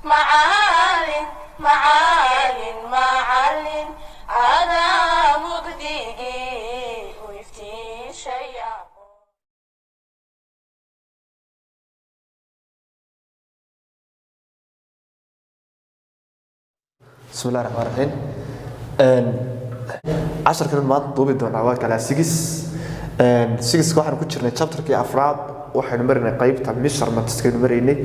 Macalin, macalin, macalin, adaa mugdigii u iftiishaya. Bismi illahi raxmaan raxiim. Casharkan maanta duubi doonaa waa class six. Sixka waxaanu ku jirnay chapterkii afraad, waxaynu marinay qeybta measurementskaynu maraynay.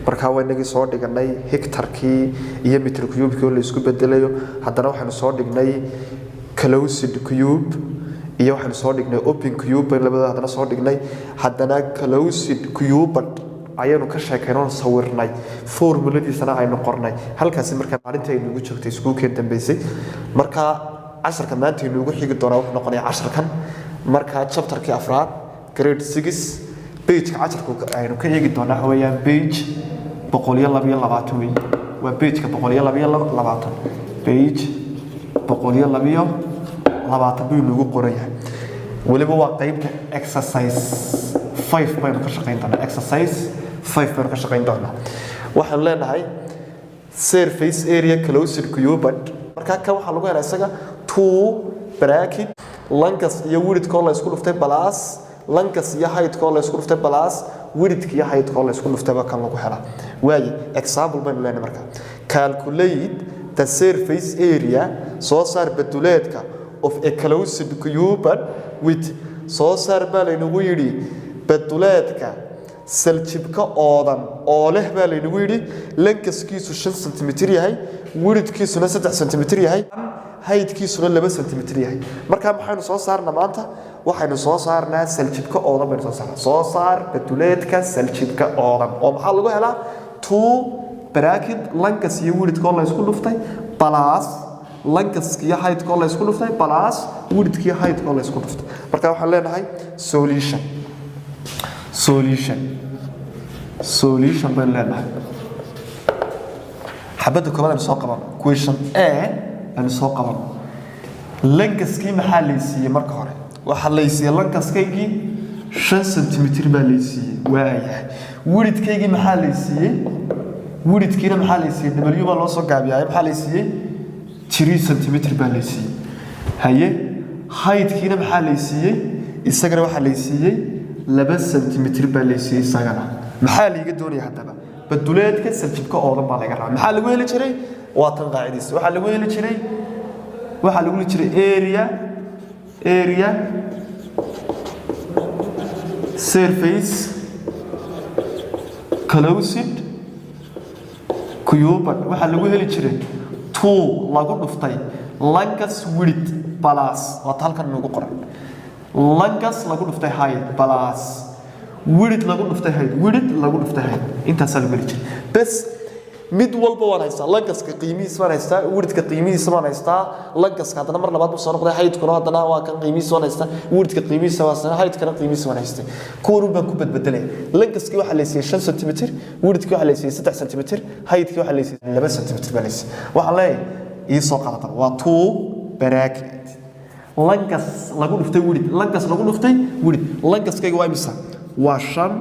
Markaa waa inagii soo dhiganay hectarkii iyo meter cubekii oo la isku bedelayo. Haddana waxaynu soo dhignay closed cube iyo waxaynu soo dhignay open cube baynu labadooda haddana soo dhignay. Haddana closed cubed ayaynu ka sheekaynoo sawirnay, formuladiisana aynu qornay halkaasi. Markaa maalintii aynu ugu joogtay iskuulkeen dambeysay, marka casharka maanta aynu ugu xigi doonaa wuxuu noqonaya casharkan. Marka chapterkii afraad, grade six, pageka casharku aynu ka eegi doonaa waxa weeyaan page 122 weeye. Waa pageka 122, page 122 buu inugu qoran yahay. Weliba waa qeybta exercise 5 baynu ka shaqayn doonaa. Exercise 5 baynu ka shaqayn doonaa. Waxaanu leenahay surface area closed cubed. Markaa kan waxaa lagu helaa isaga two bracket length iyo widthkoo la isku dhuftay plus length iyo heightkoo la isku dhuftay plus widthka iyo heightkoo la isku dhuftay baa kan lagu helaa. Waaye, example baynu leenahay. Markaa calculate the surface area, soo saar baduleedka, of a closed cubed with, soo saar baa laynagu yidhi baduleedka saljibka oodan oo leh baa laynagu yidhi lengthkiisu 5 sentimitir yahay, widthkiisuna 3 sentimitir yahay, heightkiisuna 2 sentimitir yahay. Markaa maxaynu soo saarnaa maanta? Waxaynu soo saarnaa saljibka oodan baynu soo saarnaa. Soo saar baduleedka saljibka oodan oo maxaa lagu helaa? Two bracket length iyo widthkoo la isku dhuftay plus lengthka iyo heightkoo la isku dhuftay plus widthka iyo heightkoo la isku dhuftay. Marka waxaan leenahay solution, solution, solution baynu leenahay. Xabadda koobaad aynu soo qabano, question A aynu soo qabano. Lengthkii maxaa laysiiyey? Marka hore waxaa laysiiyey lengthkaygii 5 sentimitir baa laysiiyey. Waayahay, widthkaygii maxaa laysiiyey? Widthkiina maxaa laysiiyey? W baa loo soo gaabiyaay. Maxaa laysiiyey? 3 centimeter baa laysiiyey. Haye, heightkiina maxaa laysiiyey? Isagana waxaa laysiiyey 2 sentimitir baa laysiiyey isagana. Maxaa liiga doonaya haddaba? Baduleedka saljibka oodan baa laga rabaa. Maxaa lagu heli jiray? Waa tan qaacidiisa. Waxaa lagu heli jiray, waxaa lagu heli jiray area surface closed cubed waxaa lagu heli jiray two lagu dhuftay length width plus, waa ta halkan nagu qoran, length lagu dhuftay height plus width lagu dhuftay height, width lagu dhuftay height. Intaasaa lagu heli jiray. Bes, mid walba waan haystaa. Lengthka qiimihiisa baan haystaa, widthka qiimihiisa baan haystaa. Lengthka haddana mar labaad buu soo noqday. Heightkuna haddana waa kan, qiimihiisa waan haystaa. Widthka qiimihiisa waan haystaa, heightkana qiimihiisa waan haystay. Kuwan baan ku badbedelaya. Lengthkii waxaa la siiyey 5 sentimitir, widthkii waxaa la siiyey 3 sentimitir, heightkii waxaa la siiyey 2 sentimitir baa la siiyey. Waxaan leeyahay ii soo qaadata, waa two bracket length lagu dhuftay width, length lagu dhuftay width. Lengthkayga waa imisa? Waa 5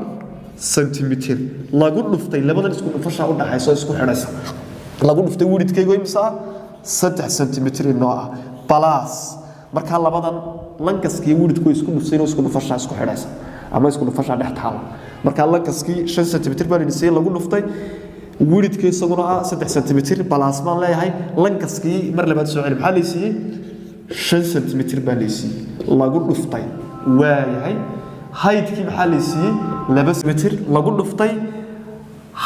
sentimitir lagu dhuftay labadan isku dhufasha u dhaxayso isku xidhaysa, lagu dhuftay widthkayga imisa ah? 3 sentimitir inoo ah. Plus, markaa labadan lengthkii widthku isku dhufsay, isku dhufasha isku xidhaysa ama isku dhufasha dhex taala. Markaa lengthkii 5 sentimitir baan idin siiyey, lagu dhuftay widthkii isaguna ah 3 sentimitir, plus baan leeyahay lengthkii mar labaad soo celi. Maxaa laysiiyey? 5 sentimitir baa laysiiyey, lagu dhuftay, waayahay, heightkii maxaa laysiiyey? 2 mitir lagu dhuftay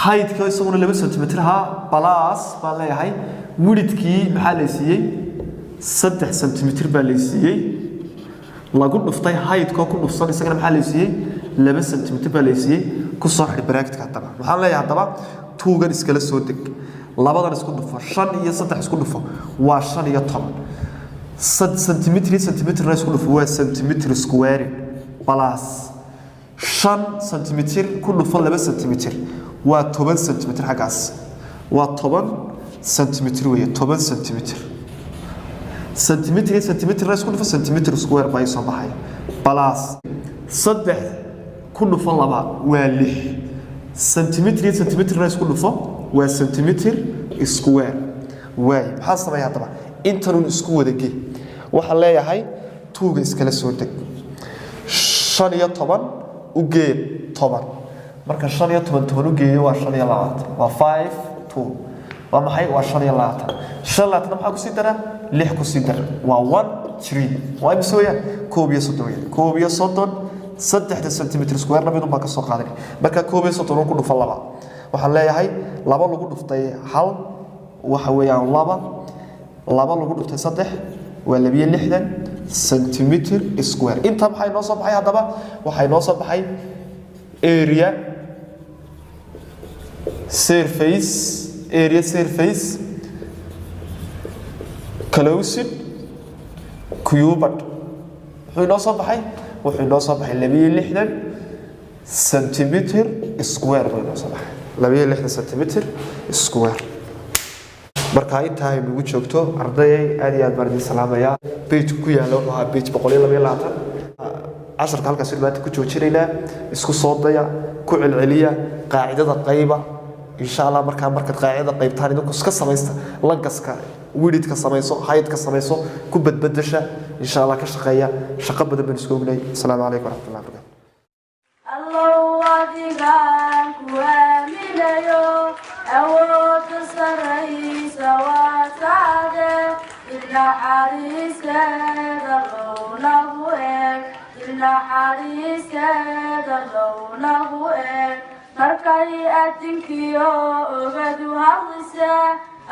heightka isaguna 2 sentimitir ahaa, plus baan leeyahay widthkii maxaa laysiiyey? 3 sentimitir baa laysiiyey, lagu dhuftay heightkoo ku dhufsan isagana maxaa laysiiyey? 2 sentimitir baa laysiiyey. Ku soo xidhi bracketka. Haddaba maxaan leeyahay? Haddaba tuugan iskala soo deg, labadan isku dhufo, shan iyo saddex isku dhufo waa 15. Sentimitir iyo sentimitirna isku dhufo waa sentimitir squared, plus 5 sentimitir ku dhufo 2 sentimitir waa 10 sentimitir. Xaggaas waa 10 sentimitir weeye, 10 sentimitir. Sentimitir iyo sentimitirna isku dhufo, sentimitir square baa soo baxaya. Plus saddex ku dhufo laba waa 6, sentimitir iyo sentimitirna isku dhufo. Waa centimeter square. Waay, maxaa sameeya haddaba? Intanun isku wada ge. Waxaan leeyahay tuuga iskala soo deg, 15 u gee 10. Marka 15 10 u geeyo waa 25, waa 5 2. Waa maxay? Waa 25. 25 maxaa kusii dara? Lix kusii dar, waa 13. Waa imise weeyaan? 31 weeyaan. 31 saddexda centimeter square na midun baa ka soo qaadanay. Marka 31 ku dhufa laba. Waxaan leeyahay laba lagu dhuftay hal waxa weeyaan laba, laba lagu dhuftay saddex waa 62 centimeter square. Inta maxaa inoo soo baxay haddaba? Waxaa inoo soo baxay area surface, area surface closed cuboid. Wuxuu inoo soo baxay, wuxuu inoo soo baxay 62 centimeter square buu inoo soo baxay, 62 centimeter square. Marka intaa ay nagu joogto, ardayay, aad iyo aad baan idin salaamayaa. Page ku yaalla wuxuu ahaa page 122. Casharka halkaas maanta ku joojinaynaa. Isku soo daya, ku celceliya qaacidada qayba, insha Allah. Markaa markaad qaacidada qaybtaan, idinku iska samaysta lengthka, widthka samayso, heightka samayso, ku badbedesha, insha Allah. Ka shaqeeya, shaqo badan baan isku ognay. Asalaamu calaykum waraxmatullahi wabarakatu. Allow adigaan ku aaminayo, awoodda sarraysa waa taade. Ilnaxariisteeda low nagu eeg, ilnaxariisteeda low nagu eeg. Markay adinkiyo ogadu hadlise,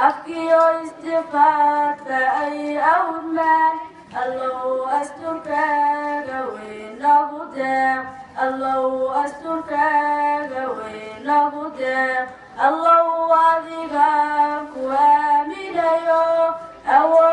afkiyo istifaadka ay awdmaan, Allow asturkaaga weyn nagu deeq, Allow asturkaaga weyn nagu deeq. Allow adigaan ku aaminayo awood.